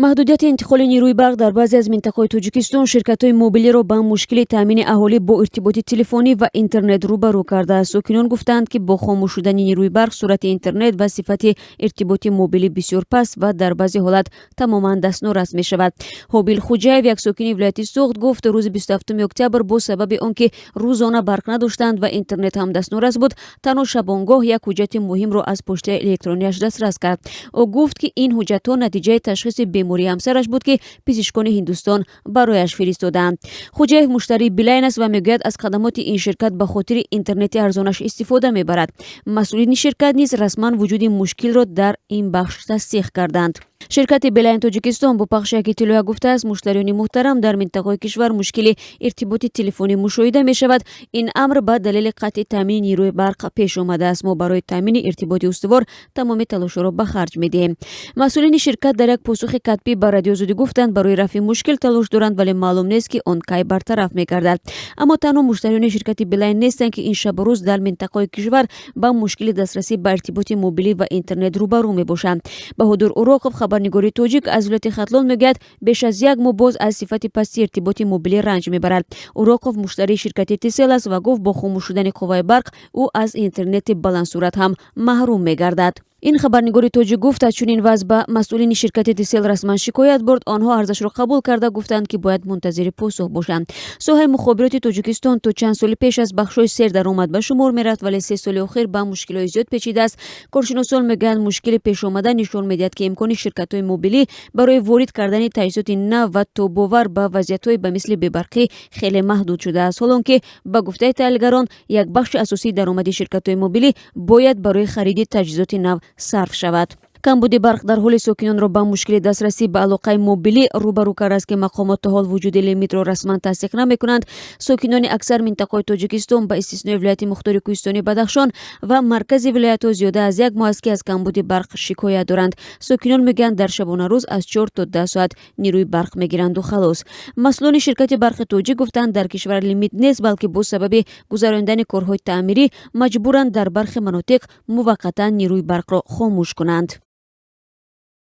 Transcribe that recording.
Маҳдудияти интиқоли нерӯи барқ дар баъзе аз минтақаҳои Тоҷикистон ширкатҳои мобилиро ба мушкили таъмини аҳолӣ бо иртиботи телефонӣ ва интернет рӯбарӯ кардааст. Сокинон гуфтаанд, ки бо хомӯш шудани нерӯи барқ суръати интернет ва сифати иртиботи мобилӣ бисёр паст ва дар баъзе ҳолат тамоман дастнорас мешавад. Ҳобил Хуҷаев, як сокини вилояти Суғд, гуфт, рӯзи 27 октябр бо сабаби он ки рӯзона барқ надоштанд ва интернет ҳам дастнорас буд, танҳо шабонгоҳ як ҳуҷҷати муҳимро аз почтаи электронияш дастрас кард. Ӯ гуфт, ки ин ҳуҷҷатҳо натиҷаи ташхиси бемории ҳамсараш буд, ки пизишкони Ҳиндустон барояш фиристодаанд. Хуҷаев муштарии Билайн аст ва мегӯяд, аз хадамоти ин ширкат ба хотири интернети арзонаш истифода мебарад. Масъулини ширкат низ расман вуҷуди мушкилро дар ин бахш тасдиқ карданд. Ширкати Билайн Тоҷикистон бо пахши як иттилоя гуфтааст: «Муштариёни муҳтарам, дар минтақаҳои кишвар мушкили иртиботи телефонӣ мушоҳида мешавад. Ин амр ба далели қатъи таъмини нерӯи барқ пеш омадааст. Мо барои таъмини иртиботи устувор тамоми талошҳоро ба харҷ медиҳем». Масъулини ширкат дар як посухи катбӣ ба Радиои Озодӣ гуфтанд, барои рафъи мушкил талош доранд, вале маълум нест, ки он кай бартараф мегардад. Аммо танҳо муштариёни ширкати Билайн нестанд, ки ин шабу рӯз дар минтақаҳои кишвар ба мушкили дастрасӣ ба иртиботи мобилӣ ва интернет рӯбарӯ мебошанд. Баҳодур Уроқов, хабарнигори тоҷик аз вилояти Хатлон, мегӯяд, беш аз як моҳ боз аз сифати пасти иртиботи мобилӣ ранҷ мебарад. Уроқов муштарии ширкати Тисел аст ва гуфт, бо хомӯш шудани қувваи барқ ӯ аз интернети баландсуръат ҳам маҳрум мегардад. Ин хабарнигори тоҷик гуфт, аз чунин вазъ ба масъулини ширкати Тисел расман шикоят бурд. Онҳо арзашро қабул карда, гуфтанд, ки бояд мунтазири посух бошанд. Соҳаи мухобироти Тоҷикистон то чанд соли пеш аз бахшҳои сердаромад ба шумор мерафт, вале 3 соли охир ба мушкилҳои зиёд печидааст. Коршиносон мегӯянд, мушкили пешомада нишон медиҳад, ки имкони ширкатҳои мобилӣ барои ворид кардани таҷҳизоти нав ва тобовар ба вазъиятҳои ба мисли бебарқӣ хеле маҳдуд шудааст, ҳолон ки, ба гуфтаи таҳлилгарон, як бахши асосии даромади ширкатҳои мобилӣ бояд барои хариди таҷҳизоти нав сарф шавад. Камбуди барқ дар ҳоле сокинонро ба мушкили дастрасӣ ба алоқаи мобилӣ рӯбарӯ кардааст, ки мақомот то ҳол вуҷуди лимитро расман тасдиқ намекунанд. Сокинони аксар минтақаҳои Тоҷикистон, ба истиснои вилояти мухтори кӯҳистони Бадахшон ва маркази вилоятҳо, зиёда аз як моҳ аст, ки аз камбуди барқ шикоят доранд. Сокинон мегӯянд, дар шабонарӯз аз 4 то 10 соат нерӯи барқ мегиранду халос. Масъулони ширкати Барқи Тоҷик гуфтанд, дар кишвар лимит нест, балки бо сабаби гузаронидани корҳои таъмирӣ маҷбуранд дар бархе манотиқ муваққатан нерӯи барқро хомӯш кунанд.